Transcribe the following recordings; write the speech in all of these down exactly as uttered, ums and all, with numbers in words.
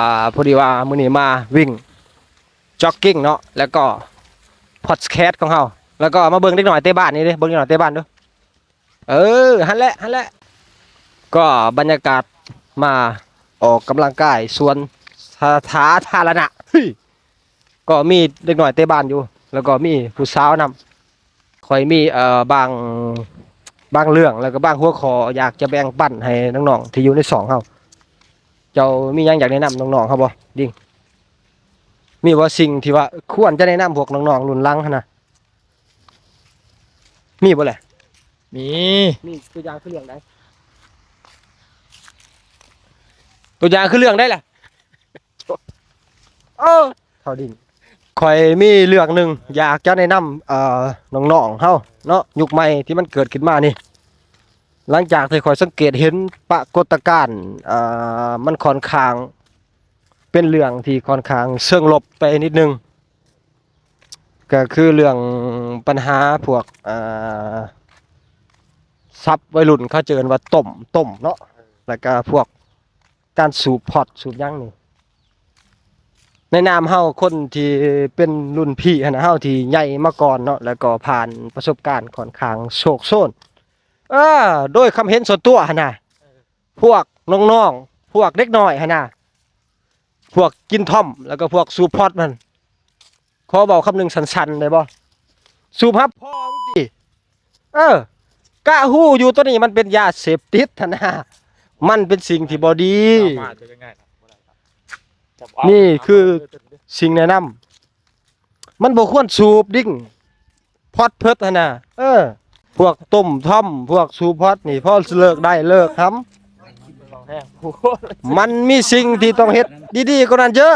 อ่า พอดีว่ามื้อนี้มาวิ่งจ็อกกิ้งเนาะ แล้วก็พอดแคสต์ของเฮา แล้วก็มาเบิ่งเด็กน้อยเตะบาสนี่เด้ เบิ่งเด็กน้อยเตะบาสดู เออ หั่นแหละ หั่นแหละ ก็บรรยากาศมาออกกำลังกายสวนสาธารณะ เฮ้ย ก็มีเด็กน้อยเตะบาสอยู่ แล้วก็มีผู้สาวนำ ข้อยมี เอ่อ บาง บางเรื่อง แล้วก็บางหัวข้ออยากจะแบ่งปันให้น้องๆที่อยู่ในช่องเฮา เจ้ามีหยังอยากแนะนำน้องๆเฮาบ่ ดิ้ง มีบ่สิ่งที่ว่าควรจะแนะนำพวกน้องๆรุ่นหลังหั้นนะ มีบ่แหละ มี มีตัวอย่างคือเรื่องใด ตัวอย่างคือเรื่องใดล่ะ เออ เฒ่าดิ้ง ข้อยมีเรื่องหนึ่งอยากจะแนะนำ เอ่อ น้องๆเฮาเนาะ ยุคใหม่ที่มันเกิดขึ้นมานี่ หลังจากที่ข้อยสังเกตเห็นปรากฏการณ์ เอ่อ มันค่อนข้างเป็นเรื่องที่ค่อนข้างเชิงลบไปนิดนึง ก็คือเรื่องปัญหาพวก เอ่อ ศัพท์วัยรุ่นเขาจะเอิ้นว่าต้ม ต้มเนาะ แล้วก็พวกการสูบพอตสูบหยังนี่ ในนามเฮาคนที่เป็นรุ่นพี่หั้นนะ เฮาที่ใหญ่มาก่อนเนาะ แล้วก็ผ่านประสบการณ์ค่อนข้างโชคโชน เออ โดยความเห็นส่วนตัวหั้นนะ พวกน้องๆ พวกเด็กน้อยหั้นนะ พวกกินท่อม แล้วก็พวกสูบพอตมัน ขอเว้าคำหนึ่งสั้นๆได้บ่ สูบฮับพ่อมึงติ เออ กะฮู้อยู่ตัวนี้มันเป็นยาเสพติดหั้นนะ มันเป็นสิ่งที่บ่ดี สามารถจะง่ายๆนะ นี่คือสิ่งแนะนำ มันบ่ควรสูบดิ้ง พอตเพิดหั้นนะ เออ พวกต้มท่อม พวกสูบพอตนี่ พอเลิกได้เลิกหำ มันมีสิ่งที่ต้องเฮ็ดดีๆกว่านั้นเยอะ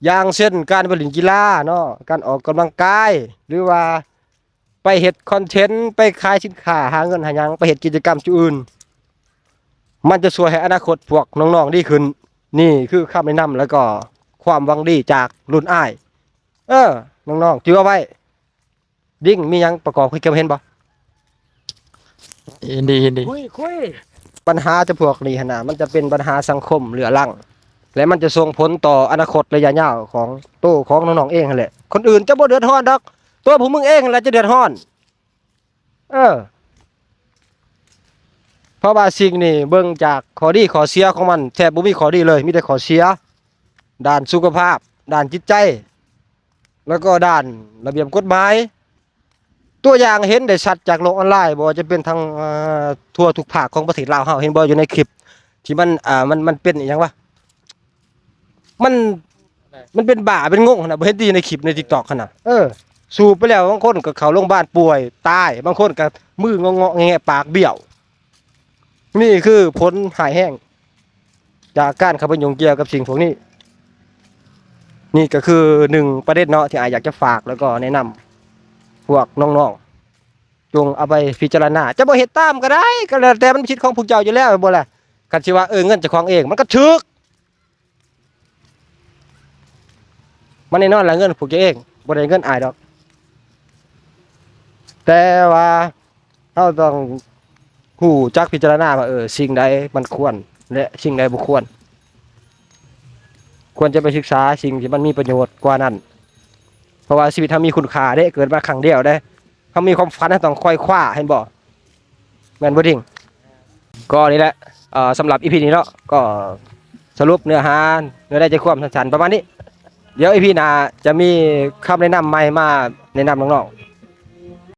อย่างเช่นการไปเล่นกีฬาเนาะ การออกกำลังกาย หรือว่าไปเฮ็ดคอนเทนต์ ไปขายสินค้า หาเงินหาหยัง ไปเฮ็ดกิจกรรมจุอื่น มันจะช่วยให้อนาคตพวกน้องๆดีขึ้น นี่คือคำแนะนำแล้วก็ความหวังดีจากรุ่นอ้าย เออ น้องๆ จื่อเอาไว้ ดิ้ง มีหยังประกอบคิดความเห็นบ่ เห็นดี เห็นดี คุย คุย ปัญหาจะพวกนี้หั้นนะ มันจะเป็นปัญหาสังคมเรื้อรัง และมันจะส่งผลต่ออนาคตระยะยาวของโตของน้องๆเองหั้นแหละ คนอื่นจะบ่เดือดร้อนดอก ตัวพวกมึงเองแหละจะเดือดร้อน เออ เพราะว่าสิ่งนี้เบิ่งจากข้อดีข้อเสียของมัน แทบบ่มีข้อดีเลย มีแต่ข้อเสีย ด้านสุขภาพ ด้านจิตใจ แล้วก็ด้านระเบียบกฎหมาย ตัวอย่างเห็นได้ชัดจากโลกออนไลน์ บ่ว่าจะเป็นทาง เอ่อ ทั่วทุกภาคของประเทศลาวเฮา เห็นบ่ อยู่ในคลิปที่มัน อ่า มัน มันเป็นอิหยังวะ มัน มันเป็นบ้าเป็นงงหั้นนะ บ่เห็นติในคลิปใน TikTok หั้นนะ เออ สูบไปแล้วบางคนก็เข้าโรงพยาบาลป่วยตาย บางคนก็มืองอๆแงะๆปากเบี้ยว นี่คือผลร้ายแรงจากการเข้าไปยุ่งเกี่ยวกับสิ่งพวกนี้ นี่ก็คือหนึ่งประเด็นเนาะที่อ้ายอยากจะฝากแล้วก็แนะนำพวกน้องๆ จงเอาไปพิจารณา จะบ่เฮ็ดตามก็ได้ ก็แล้วแต่มันสิทธิ์ของพวกเจ้าอยู่แล้วบ่ล่ะ คันสิว่า เออ เงินเจ้าของเอง มันก็ถูก มันแน่นอนล่ะ เงินพวกเจ้าเอง บ่ได้เงินอ้ายดอก แต่ว่าเฮาต้องรู้จักพิจารณาว่า เออ สิ่งใดมันควร และสิ่งใดบ่ควร ควรจะไปศึกษาสิ่งที่มันมีประโยชน์กว่านั้น เพราะว่าชีวิตเฮามีคุณค่าเด้ เกิดมาครั้งเดียวเด้ เฮามีความฝัน เฮาต้องไขว่คว้า เห็นบ่ แม่นบ่ ดิ้ง ก็นี่แหละ เอ่อ สำหรับ อีพี นี้เนาะ ก็สรุปเนื้อหา เนื้อในใจความสั้นๆประมาณนี้ เดี๋ยว อีพี หน้าจะมีคำแนะนำใหม่มาแนะนำน้อง